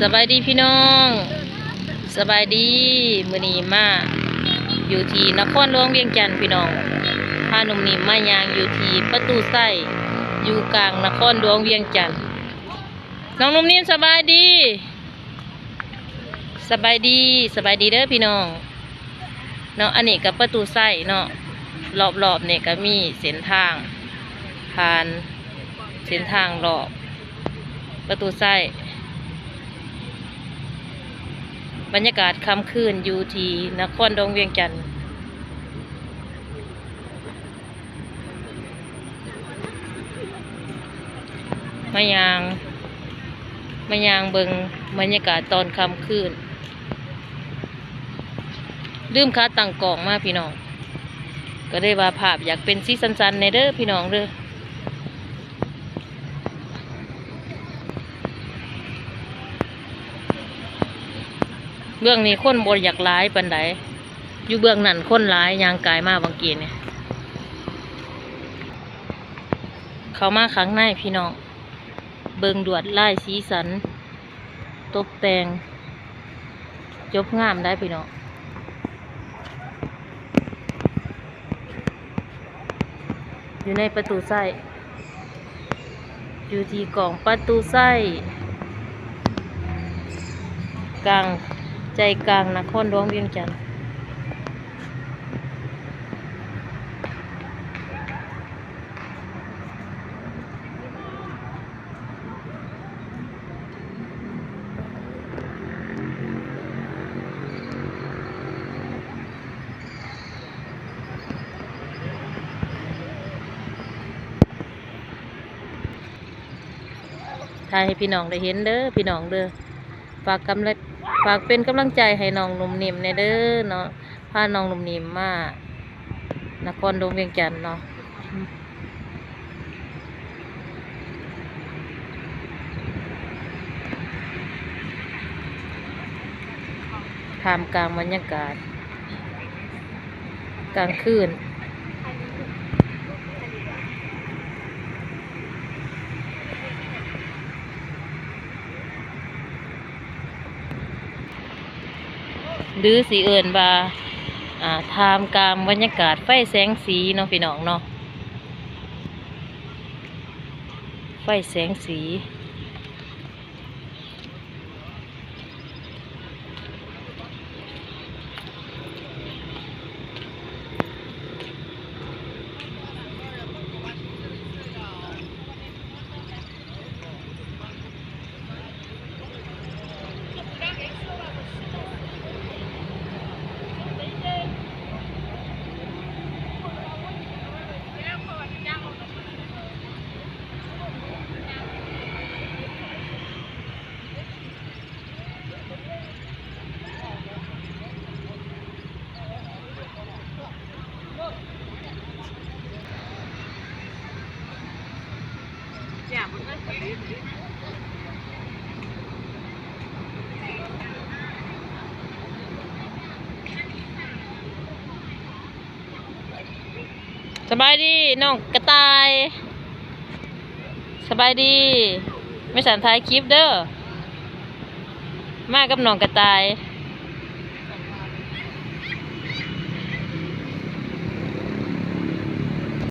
ສະບາຍດີພີ່ນ້ອງ ສະບາຍດີ. ມື້ນີ້ມາຢູ່ທີ່ນະຄອນຫຼວງວຽງຈັນພີ່ນ້ອງ, ພາໜຸ່ມນິ່ມມາຍ່າງຢູ່ທີ່ປະຕູໄຊ ຢູ່ກາງນະຄອນຫຼວງວຽງຈັນ. ນ້ອງໜຸ່ມນິ່ມສະບາຍດີ. ສະບາຍດີ ສະບາຍດີເດີພີ່ນ້ອງເນາະ. ອັນນີ້ກໍປະຕູໄຊເນາະ, ລອບໆນີ້ກໍມີເສັ້ນທາງ ຜ່ານເສັ້ນທາງລອບປະຕູໄຊ. ບັນຍາກາດຄ່ຳຄືນຢູ່ທີ່ນະຄອນຫຼວງວຽງຈັນ. ມາຍ່າງ ມາຍ່າງເບິ່ງບັນຍາກາດຕອນຄ່ຳຄືນ. ລືມຂາຕັ້ງກ້ອງມາພີ່ນ້ອງ, ກໍເລີຍວ່າພາບຢາກເປັນສີສັນໆແດ່ເດີພີ່ນ້ອງເດີ. ເບື້ອງນີ້ຄົນບໍ່ຢາກຫຼາຍປານໃດ, ຢູ່ເບື້ອງນັ້ນຄົນຫຼາຍ, ຍ່າງກາຍມາບາງກີ້ນີ້. ເຂົ້າມາຂ້າງໃນພີ່ນ້ອງ, ເບິ່ງລວດລາຍສີສັນ ຕົບແຕ່ງ ຈົບງາມໄດ໋ພີ່ນ້ອງ. ຢູ່ໃນປະຕູໄຊ ຢູ່ທີ່ກ້ອງປະຕູໄຊ ກາງ ໃຈກາງນະຄອນຫຼວງວຽງຈັນ. ຖ່າຍໃຫ້ພີ່ນ້ອງໄດ້ເຫັນເດີພີ່ນ້ອງເດີ. ຝາກກຳລັງ ຝາກເປັນກຳລັງໃຈໃຫ້ນ້ອງໜຸ່ມນິ່ມແດ່ເດີເນາະ, ພານ້ອງໜຸ່ມນິ່ມມານະຄອນຫຼວງວຽງຈັນເນາະ. ທ່າມກາງບັນຍາກາດກາງຄືນ ຫຼືຊິເອີ້ນວ່າ ອ່າ ທ່າມກາງບັນຍາກາດໄຟແສງສີເນາະ ພີ່ນ້ອງເນາະ, ໄຟແສງສີ. ສະບາຍດີນ້ອງກະຕ່າຍ. ສະບາຍດີ. ແມ່ສັນຖ່າຍຄລິບເດີ. ມາກັບນ້ອງກະຕ່າຍ.